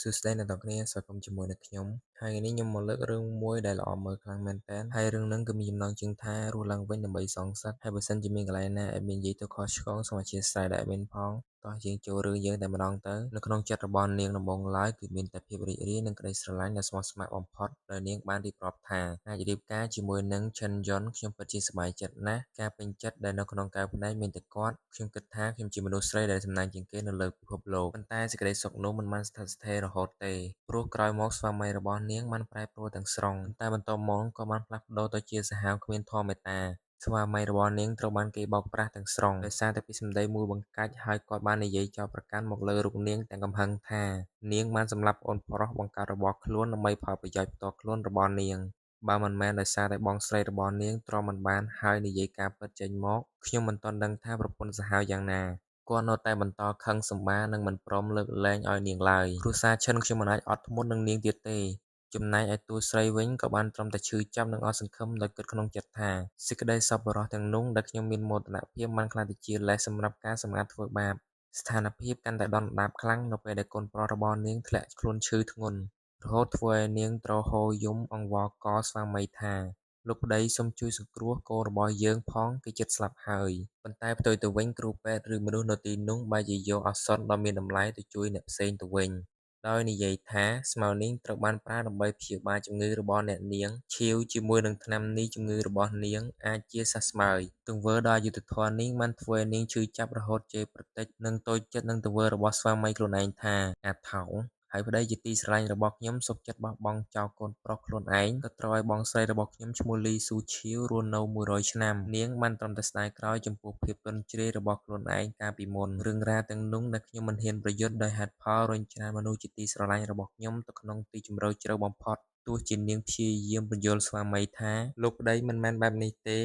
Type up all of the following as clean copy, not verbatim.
សួស្តីអ្នកទាំងគ្នាស្វាគមន៍ជាមួយនឹងខ្ញុំហើយថ្ងៃនេះខ្ញុំមកលើករឿងមួយដែលល្អមើលខ្លាំងមែនតើហើយរឿងហ្នឹងគឺមានចំណងជើងថារស់ឡើងវិញដើម្បីសងសឹកហើយបើសិនជាមានកន្លែងណា admin និយាយទៅខុសឆ្គងសូមអធ្យាស្រ័យដល់ admin ផងតោះយើងចូលរឿងយើងតែម្ដងទៅនៅក្នុងចិត្តរបស់នាងដំបូងឡើយគឺមានតែភាពរីករាយនិងក្តីស្រឡាញ់ដ៏ស្មោះស្ម័គ្របំផុតដោយនាងបានរៀបរាប់ថាអាចរៀបការជាមួយនឹងឈិនយុនខ្ញុំពិតជាសប្បាយចិត្តណាស់ការពេញចិត្តដែលនៅក្នុងកែវភ្នែកមានតែគាត់ខ្ញុំគិតថាខ្ញុំជាមនុស្សស្រីដែលសំណាងជាងគេនៅលើពិភពលោកប៉ុន្តែសេចក្តីសុខនោះមិនបានស្ថិតស្ថេររហូតទេព្រោះក្រោយមកស្វាមីរបស់នាងបានប្រែប្រួលទាំងស្រុងប៉ុន្តែបន្ទាប់មកក៏បានផ្លាស់ប្ដូរទៅជាសាហាវគ្មានធម៌មេត្តាស្វាមីរបស់នាងត្រូវបានគេបោកប្រាស់ទាំងស្រុងដោយសារតែពាក្យសម្ដីមួយបង្កាច់ហើយគាត់បាននិយាយចោទប្រកាន់មកលើរូបនាងទាំងកំហឹងថានាងបានសម្លាប់ប្អូនប្រុសបង្កើតរបស់ខ្លួនដើម្បីផលប្រយោជន៍ផ្ទាល់ខ្លួនរបស់នាងបើមិនមែនដោយសារតែបងស្រីរបស់នាងទ្រាំមិនបានហើយនិយាយការពិតចេញមកខ្ញុំមិនទាន់ដឹងថាប្រពន្ធសាហាវយ៉ាងណាគាត់នៅតែបន្តខឹងសម្បានិងមិនព្រមលើកលែងឲ្យនាងឡើយគ្រួសារឈិនខ្ញុំមិនអាចអត់ធ្មត់នឹងនាងទៀតទេចំណែកឯតួស្រីវិញក៏បានត្រឹមតែឈឺចាប់និងអស់សង្ឃឹមដោយគិតក្នុងចិត្តថាសេចក្តីសប្បុរសទាំងនោះដែលខ្ញុំមានមោទនភាពបានក្លាយទៅជាលេសសម្រាប់ការសម្ងាត់ធ្វើបាបស្ថានភាពកាន់តែដុនដាបខ្លាំងនៅពេលដែលកូនប្រុសរបស់នាងធ្លាក់ខ្លួនឈឺធ្ងន់រហូតធ្វើឲ្យនាងត្រូវហូរយំអង្វរករស្វាមីថាលោកប្តីសូមជួយសង្គ្រោះកូនរបស់យើងផងគេជិតស្លាប់ហើយប៉ុន្តែផ្ទុយទៅវិញគ្រូពេទ្យឬមនុស្សនៅទីនោះបែរជាយកឱសថដ៏មានតម្លៃទៅជួយអ្នកផ្សេងទៅវិញដោយនិយាយថាស្មៅនេះត្រូវបានប្រើដើម្បីព្យាបាលជំងឺរបស់អ្នកនាងឈាវជាមួយនឹងថ្នាំនេះជំងឺរបស់នាងអាចជាសះស្បើយទង្វើដ៏អយុត្តិធម៌នេះបានធ្វើឲ្យនាងឈឺចាប់រហូតជេរប្រទេចនិងតូចចិត្តនឹងទង្វើរបស់ស្វាមីខ្លួនឯងថាអាថោងហើយប្តីជាទីស្រឡាញ់របស់ខ្ញុំសុខចិត្តបោះបង់ចោលកូនប្រុសខ្លួនឯងក៏ត្រូវឲ្យបងស្រីរបស់ខ្ញុំឈ្មោះលីស៊ូឈាវរស់នៅ100ឆ្នាំនាងបានត្រឹមតែស្ដាយក្រោយចំពោះភាពទន់ជ្រាយរបស់ខ្លួនឯងកាលពីមុនរឿងរ៉ាវទាំងនោះដែលខ្ញុំមិនហ៊ានប្រយុទ្ធដោយហេតុផលរុញច្រានមនុស្សជាទីស្រឡាញ់របស់ខ្ញុំទៅក្នុងទីជម្រៅជ្រៅបំផុតទោះជានាងព្យាយាមពន្យល់ស្វាមីថាលោកប្តីមិនមែនបែបនេះទេ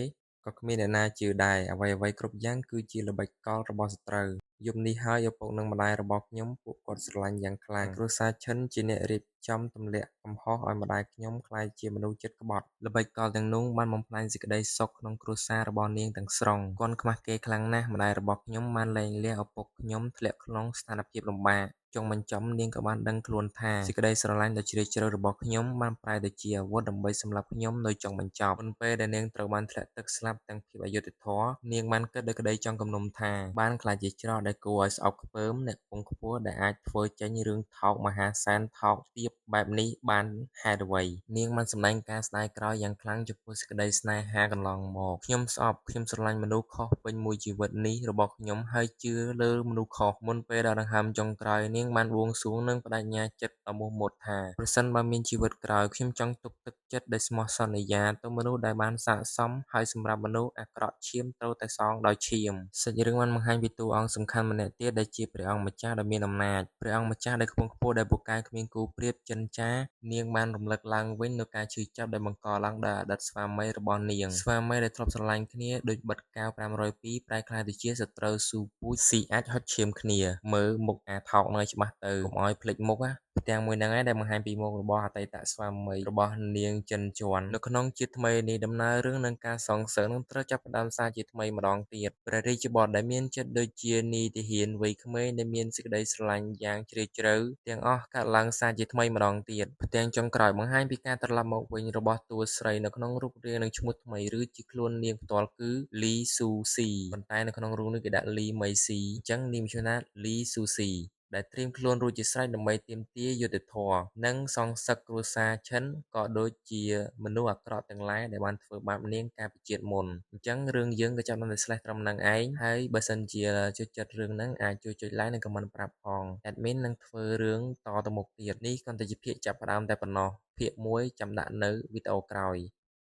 ក៏គ្មានអ្នកណាជឿដែរអ្វីៗគ្រប់យ៉ាងគឺជាល្បិចកលរបស់សត្រូវយប់នេះហើយឪពុកនិងម្ដាយរបស់ខ្ញុំពួកគាត់ស្រឡាញ់យ៉ាងខ្លាំងគ្រួសារឈិនជាអ្នករៀបចំទម្លាក់កំហុសឲ្យម្ដាយខ្ញុំក្លាយជាមនុស្សចិត្តក្បត់ល្បិចកលទាំងនោះបានបំផ្លាញសេចក្តីសុខក្នុងគ្រួសាររបស់នាងទាំងស្រុងគាត់ខ្មាស់គេខ្លាំងណាស់ម្ដាយរបស់ខ្ញុំបានលែងលះឪពុកខ្ញុំធ្លាក់ក្នុងស្ថានភាពលំបាកចុងបញ្ចប់នាងក៏បានដឹងខ្លួនថាសេចក្តីស្រឡាញ់ដ៏ជ្រាលជ្រៅរបស់ខ្ញុំបានប្រែទៅជាអាវុធដើម្បីសម្លាប់ខ្ញុំនៅចុងបញ្ចប់មុនពេលដែលនាងត្រូវបានធ្លាក់ទឹកស្លាប់ទាំងភាពអយុត្តិធម៌នាងបានគិតដោយក្តីចង់គំនុំថាបានក្លាយជាច្រោះដែលគួរឲ្យស្អប់ខ្ពើមអ្នកខ្ពង់ខ្ពស់ដែលអាចធ្វើចេញរឿងថោកមហាសែនថោកទាបបែបនេះបានហេតុអ្វីនាងបានសម្ដែងការស្ដាយក្រោយយ៉ាងខ្លាំងចំពោះសេចក្តីស្នេហាកន្លងមកខ្ញុំស្អប់ខ្ញុំស្រឡាញ់មនុស្សខុសពេញមួយជីវិតនេះរបស់ខ្ញុំហើយជឿលើមនុស្សខុសមុនពេលដល់ដង្ហើមចុងក្រោយនាងបានបួងសួងនិងប្តេជ្ញាចិត្តដ៏មោះមុតថាប្រសិនបើមានជីវិតក្រោយខ្ញុំចង់ទុកទឹកចិត្តដែលស្មោះសន្យាទៅមនុស្សដែលបានស័ក្តិសមហើយសម្រាប់មនុស្សអាក្រក់ឈាមត្រូវតែសងដោយឈាមសាច់រឿងបានបង្ហាញពីតួអង្គសំខាន់ម្នាក់ទៀតដែលជាព្រះអង្គម្ចាស់ដ៏មានអំណាចព្រះអង្គម្ចាស់ដែលខ្ពង់ខ្ពស់ដែលពូកែគ្មានគូប្រៀបចិនចានាងបានរំលឹកឡើងវិញនូវការឈឺចាប់ដែលបង្កឡើងដោយអតីតស្វាមីរបស់នាងស្វាមីដែលធ្លាប់ស្រឡាញ់គ្នាដូចបិទកែវ502ប្រែក្លាយទៅជាសត្រូវស៊ូពូជស៊ីអាចហុចឈាមគ្នាមើលមុខអាថោកនៅច្បាស់ទៅកុំឲ្យភ្លេចមុខណាផ្ទាំងមួយហ្នឹងឯងដែលបង្ហាញពីមុខរបស់អតីតស្វាមីរបស់នាងចិនជន់នៅក្នុងជាតិថ្មីនេះដំណើររឿងនិងការសងសឹកនឹងត្រូវចាប់ផ្ដើមសារជាថ្មីម្ដងទៀតព្រះរាជបុត្រដែលមានចិត្តដូចជានាយទាហានវ័យក្មេងដែលមានសេចក្តីស្រឡាញ់យ៉ាងជ្រាលជ្រៅទាំងអស់កើតឡើងសារជាថ្មីម្ដងទៀតផ្ទាំងចុងក្រោយបង្ហាញពីការត្រឡប់មកវិញរបស់តួស្រីនៅក្នុងរូបរាងនិងឈ្មោះថ្មីឬជាខ្លួននាងផ្ទាល់គឺលីស៊ូស៊ីប៉ុន្តែនៅក្នុងរូបនេះគេដាក់លីមីស៊ីអញ្ចឹងនាងមានឈ្មោះថាលីស៊ូស៊ីដែលត្រៀមខ្លួនរួចជាស្រេចដើម្បីទាមទារយុត្តិធម៌និងសងសឹកគ្រួសារឈិនក៏ដូចជាមនុស្សអាក្រក់ទាំងឡាយដែលបានធ្វើបាបនាងកាលពីជាតិមុនអញ្ចឹងរឿងយើងក៏ចាប់បានតែស្លេះត្រឹមហ្នឹងឯងហើយបើសិនជាចូលចិត្តរឿងហ្នឹងអាចជួយចុច like និង comment ប្រាប់ផង admin នឹងធ្វើរឿងតទៅមុខទៀតនេះគ្រាន់តែជាភាគចាប់ផ្ដើមតែប៉ុណ្ណោះភាគ1ចាំដាក់នៅវីដេអូក្រោយ។